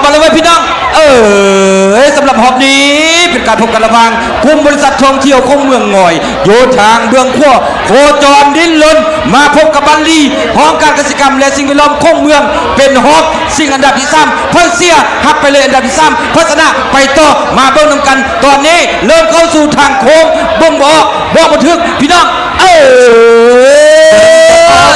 ເອົາລະເວີຍພີ່ນ້ອງເອີຍ ສຳລັບຮອບນີ້ເປັນການພົບກັນລະຫວ່າງກຸ່ມບໍລິສັດທ່ອງທ່ຽວຂອງເມືອງງອຍ ຢູ່ທາງເບື້ອງຂວາ ໂຄຈອນດິ້ນລົນ ມາພົບກັບບານລີ ຫ້ອງການກະສິກຳ ແລະ ສິ່ງແວດລ້ອມຂອງເມືອງ ເປັນຮອບຊິງອັນດັບທີສາມ ໃຜເສຍຮັບໄປເລີຍອັນດັບທີສາມ ໃຜຊະນະໄປຕໍ່ ມາເບິ່ງນຳກັນ ຕອນນີ້ເລີ່ມເຂົ້າສູ່ທາງໂຄ້ງ ເບິ່ງບໍ່ອອກ ບອກບໍ່ຖືກ ພີ່ນ້ອງເອີ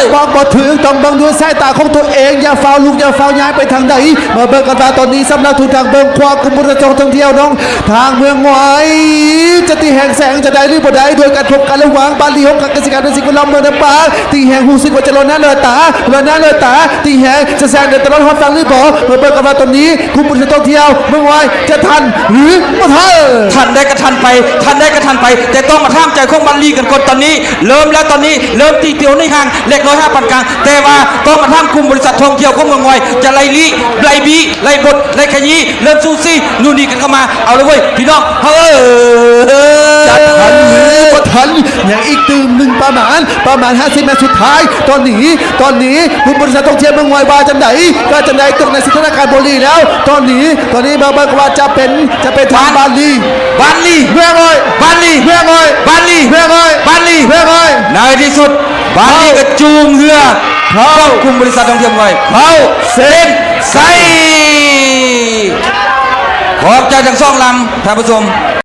ຍ ບອກບໍ່ຖືກ ຕ້ອງເບິ່ງດ້ວຍສາຍຕາຂອງຕົວເອງ ຢ່າຟ້າວລຸກ ຢ່າຟ້າວຍ້າຍໄປທາງໃດ ມາເບິ່ງກັນວ່າຕອນນີ້ສຳລັບທຸກທາງເບື້ອງຂວາ ກຸ່ມບໍລິສັດທ່ອງທ່ຽວນ້ອງ ທາງເມືອງງອຍ ຈະຕີແຮງແຊງຈະໄດ້ຫຼືບໍ່ໄດ້ ໂດຍການພົບກັນລະຫວ່າງບານລີຫ້ອງການກະສິກຳ ແລະ ສິ່ງແວດລ້ອມເມືອງລຳປາງ ຕີແຮງຮູ້ສຶກວ່າຈະລອຍໜ້າລອຍຕາ ລອຍໜ້າລອຍຕາ ຕີແຮງຈະແຊງໄດ້ຕະຫຼອດຮອດຝັ່ງຫຼືບໍ່ ມາເບິ່ງກັນວ່າຕອນນີ້ກຸ່ມບໍລິສັດທ່ອງທ່ຽວເມືອງງອຍຈະທັນຫຼືບໍ່ທັນ ທັນໄດ້ກະທັນໄປ ທັນໄດ້ກະທັນໄປ ແຕ່ຕ້ອງມາຖາມໃຈຂອງບານລີກັນກ່ອນຕອນນີ້ ເລີ່ມແລ້ວຕອນນີ້ ເລີ່ມຕີຕົວໃນຫ່າງເລັກນ້ອຍຫາປານກາງ ແຕ່ວ່າຕ້ອງມາຖາມກຸ່ມບໍລິສັດທ່ອງທ່ຽວຂອງເມືອງງອຍ ຈະໄລ່ລີ້ ໄລ່ບີ້ ໄລ່ບົດ ໄລ່ຂະຢີ້ ເລີ່ມສູສີນູ່ນີກັນເຂົ້າມາ ເອົາລະເວີຍພີ່ນ້ອງເອີຍ ຈະທັນຫຼືບໍ່ທັນ ຍັງອີກຕື່ມໜຶ່ງປະມານ ປະມານຫ້າສິບແມັດສຸດທ້າຍ ຕອນນີ້ ຕອນນີ້ກຸ່ມບໍລິສັດທ່ອງທ່ຽວເມືອງງອຍວ່າຈັ່ງໃດ ວ່າຈັ່ງໃດ ຕົກໃນສະຖານະການບໍ່ດີແລ້ວ ຕອນນີ້ ຕອນນີ້ມາເບິ່ງວ່າຈະເປັນ ຈະເປັນທາງບານລີ ບານລີ ເມືອງງອຍ ບານລີ ເມືອງງອຍ ບານລີ ເມືອງງອຍ ບານລີ ເມືອງງອຍ ໃນທີ່ສຸດ ບານລີກໍຈູງເຮືອ ເຂົ້າ ຂອງກຸ່ມບໍລິສັດທ່ອງທ່ຽວເມືອງງອຍ ເຂົ້າເສັ້ນໄຊ ຂອບໃຈທັງສອງລຳ ທ່ານຜູ້ຊົມ.